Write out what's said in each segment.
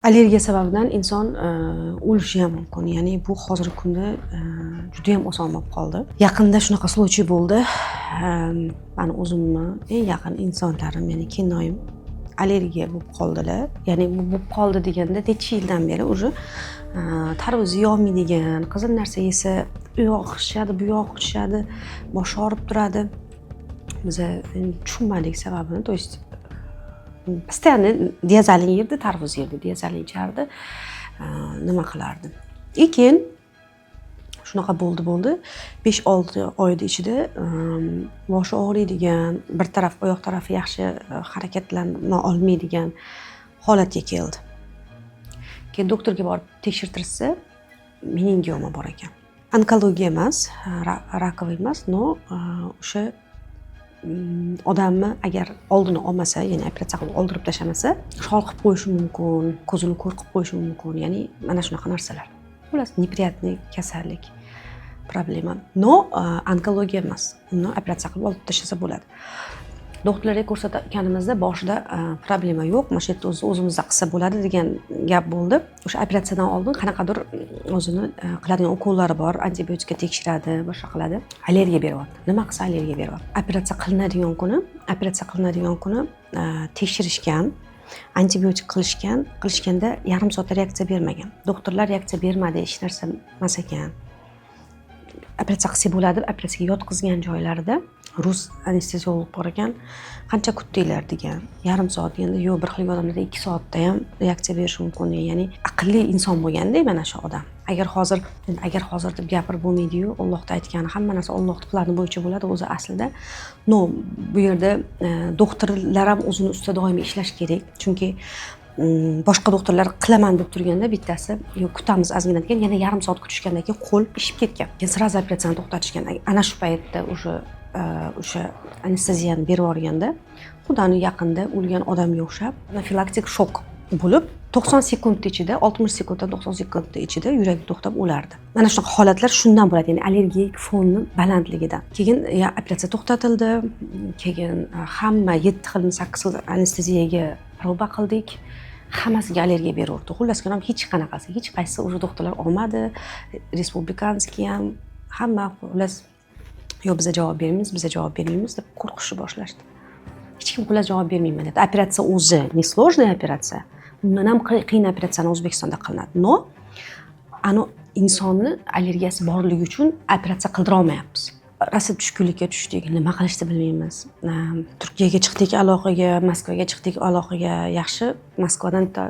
Allergiya sababidan inson o'lishi ham mumkin, ya'ni bu hozirgi kunda judayam oson bo'lib qoldi. Yaqinda shunaqa случай bo'ldi. Mani o'zimni eng yaqin insonlarim, ya'ni kelinoyim allergiya bo'lib qoldilar. Ya'ni bu bo'lib qoldi deganda, necha yildan beri уже tarvuz yeyolmaydigan, qizil narsa yesa u yog'i qishadi, bu yog'i qishadi, boshi og'rib turadi. Biza endi tushunmadik sababini, то есть постоянно diazolin yerdi, tarvuz yerdi, diazolin ichardi, nima qilardi. И keyin shunaqa bo'ldi, 5-6 oyni ichida boshi og'riydigan, bir taraf, oyoq tarafi yaxshi harakatlana olmaydigan holatga keldi. Keyin doktorga borib tekshirtirsa, meningioma bor ekan. Onkologiya emas, раковый emas, но o'sha odamni agar oldini olmasa, ya'ni operatsiya qilib oldirib tashlamasa, shol qilib qo'yishi mumkin, ko'zini ko'r qilib qo'yishi mumkin, ya'ni mana shunaqa narsalar. Xullas, неприятный kasallik, problema, но onkologiya emas, uni operatsiya qilib olib tashlasa bo'ladi. Doktorlarga ko'rsatganimizda boshida problema yo'q, mana shu yerda o'zi o'zimizda qilsa bo'ladi degan gap bo'ldi. O'sha operatsiyadan oldin qanaqadir o'zini qiladigan ukollari bor, antibiotikka tekshiradi, boshqa qiladi. Allergiya beryapti, nima qilsa, allergiya beryapti. Operatsiya qilinadigan kuni tekshirishgan, antibiotik qilishgan. Qilishganda yarim soatda reaksiya bermagan. Doktorlar reaksiya bermadi, hech narsa emas ekan, operatsiya qilsak bo'ladi deb operatsiyaga yotqizgan joylarida rus anesteziolog bor ekan. "Qancha kutdinglar?" degan. "Yarim soat" deganda, "Yo'q, bir xil odamlarda 2 soatda ham reaksiya berishi mumkin" degan. Ya'ni aqlli inson bo'lganda mana shu odam. Agar hozir, endi agar hozir deb gapirib bo'lmaydiyu, Ollohni aytgani, hamma narsa Ollohni plani bo'yicha bo'ladi o'zi aslida. Но bu yerda doktorlar ham o'zini ustida doimiy ishlash kerak, chunki boshqa doktorlar qilaman deb turganda, bittasi "Yo'q, kutamiz ozgina" degan. Yana yarim soat kutishgandan keyin qo'l ishib ketgan. Keyin сразу operatsiyani to'xtatishgan. Ana shu paytda уже o'sha anesteziyani berib yuborganda, xuddi yaqinda o'lgan odamga o'xshab anafilaktik shok bo'lib, 90 sekund ichida, 60 sekunddan 90 sekund ichida yuragi to'xtab o'lardi. Mana shunaqa holatlar shundan bo'ladi, ya'ni allergik fonni balandligidan. Keyin ya, operatsiya to'xtatildi. Keyin hamma yetti xil, sakkiz xil anesteziyaga proba qildik, hammasiga allergiya beraverdi. Xullas kalom, hech qanaqasi, hech qaysi уже doktorlar olmadi, республиканский ham, hamma. Xullas, "Yo'q, biza javob bermaymiz, biza javob bermaymiz", deb qo'rqishni boshlashdi. Hech kim, xullas, javob bermayman dedi. Operatsiya o'zi несложная operatsiya, undan ham qiyin operatsiyani O'zbekistonda qilinadi, но ani insonni allergiyasi borligi uchun operatsiya qildira olmayapmiz. Rosa tushkunlikka tushdik, nima qilishni bilmaymiz. Turkiyaga chiqdik aloqaga, Moskvaga chiqdik aloqaga. Yaxshi, Moskvadan bitta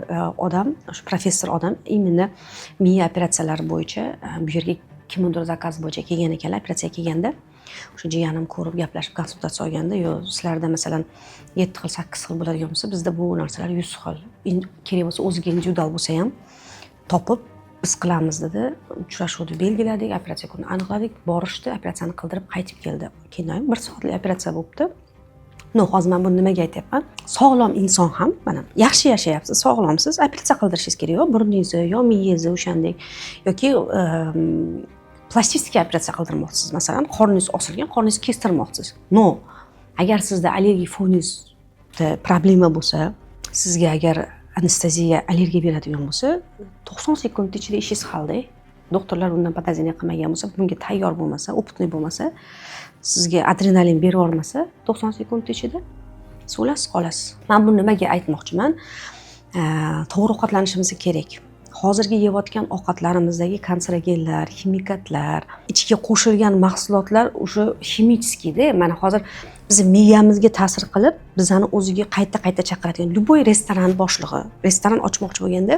odam, o'sha professor odam, именно miya operatsiyalari bo'yicha bu yerga kimnidir заказ bo'yicha kelgan ekanlar. Operatsiyaga kelganda o'sha jiyanim ko'rib, gaplashib, konsultatsiya olganda, "Yo'q, sizlarda masalan yetti xil, sakkiz xil bo'ladigan bo'lsa, bizda bu narsalar 100 xil. Kerak bo'lsa, o'ziga individual bo'lsa ham topib biz qilamiz", dedi. Uchrashuvni belgiladik, operatsiya kunini aniqladik, borishdi, operatsiyani qildirib qaytib keldi keyin. Bir soatlik operatsiya bo'libdi. Но hozir man buni nimaga aytyapman? Sog'lom inson ham, mana, yaxshi yashayapsiz, sog'lomsiz, operatsiya qildirishingiz kerak yo burningizni, yo miyangizni o'shandek, yoki plastik operatsiya qildirmoqchisiz, masalan, qorningiz osilgan, qorningizni kestirmoqchisiz. Но agar sizda allergik foningizda problema bo'lsa, sizga agar anesteziya allergiya beradigan bo'lsa, 90 sekund ichida ishingiz halda. Doktorlar undan подозрение qilmagan bo'lsa, bunga tayyor bo'lmasa, опытный bo'lmasa, sizga adrenalin berib yubormasa, 90 sekund ichida siz o'lasiz, qolasiz. Man buni nimaga aytmoqchiman? To'g'ri ovqatlanishimiz kerak. Hozirgi yeyotgan ovqatlarimizdagi kanserogenlar, ximikatlar, ichiga qo'shilgan mahsulotlar уже химический da mana hozir bizni miyamizga ta'sir qilib, bizani o'ziga qayta qayta chaqiradigan. Любой restoran boshlig'i restoran ochmoqchi bo'lganda,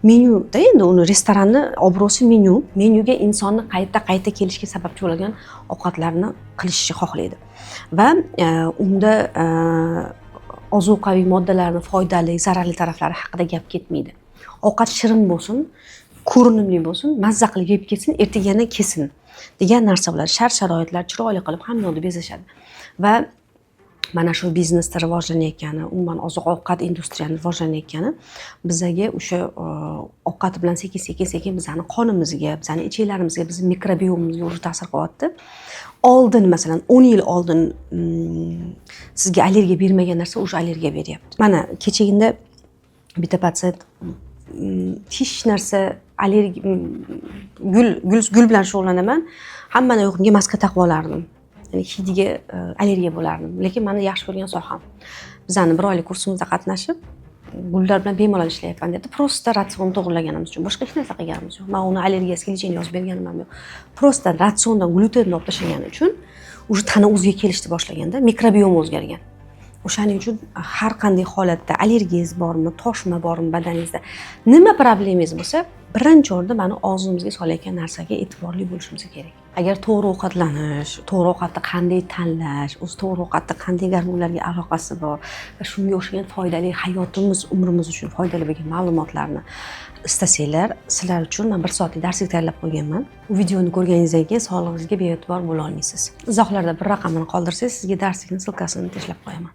menyuda, endi uni restoranni obro'si menyu, menyuga insonni qayta qayta kelishga sababchi bo'ladigan ovqatlarni qilishni xohlaydi va unda ozuqaviy moddalarni foydali, zararli taraflari haqida gap ketmaydi. Ovqat shirin bo'lsin, ko'rinimli bo'lsin, mazza qilib yeb ketsin, ertaga yana kelsin degan narsa bo'ladi. Shart sharoitlar chiroyli qilib, hamma yoqda bezashadi va mana shu biznesda rivojlanayotgani, umuman oziq ovqat industriyani rivojlanayotgani bizaga o'sha ovqat bilan sekin sekin sekin bizani qonimizga, bizani ichaklarimizga, bizni mikrobiomimizga уже ta'sir qilyapti. Oldin, masalan, 10 yil oldin sizga allergiya bermagan narsa уже allergiya beryapti. Mana kechagina bitta patsient Hech narsa allergiya, gul bilan shug'ullanaman, hammani oyog'imga maska taqib olardim, ya'ni hidiga allergiya bo'lardim. Lekin mani yaxshi ko'rgan soham. Bizani bir oylik kursimizda qatnashib, gullar bilan bemalol ishlayapman dedi. Просто ratsionni to'g'irlaganimiz uchun, boshqa hech narsa qilganimiz yo'q. Man uni allergiyasiga лечение yozib berganim ham yo'q. Просто ratsiondan glyutenni olib tashlagani uchun уже tana o'ziga kelishni boshlaganda, mikrobiom o'zgargan. O'shaning uchun har qanday holatda allergiyangiz bormi, toshma bormi badaningizda, nima problemangiz bo'lsa, birinchi o'rinda mani og'zimizga solayotgan narsaga e'tiborli bo'lishimiz kerak. Agar to'g'ri ovqatlanish, to'g'ri ovqatni qanday tanlash, o'zi to'g'ri ovqatni qanday gormonlarga aloqasi bor va shunga o'xshagan foydali, hayotimiz, umrimiz uchun foydali bo'lgan ma'lumotlarni istasanglar, sizlar uchun man bir soatlik darslik tayyorlab qo'yganman. U videoni ko'rganingizdan keyin sog'lig'ingizga bee'tibor bo'la olmaysiz. Izohlarda bir raqamini qoldirsangiz, sizga darslikni ссылка sini tashlab qo'yaman.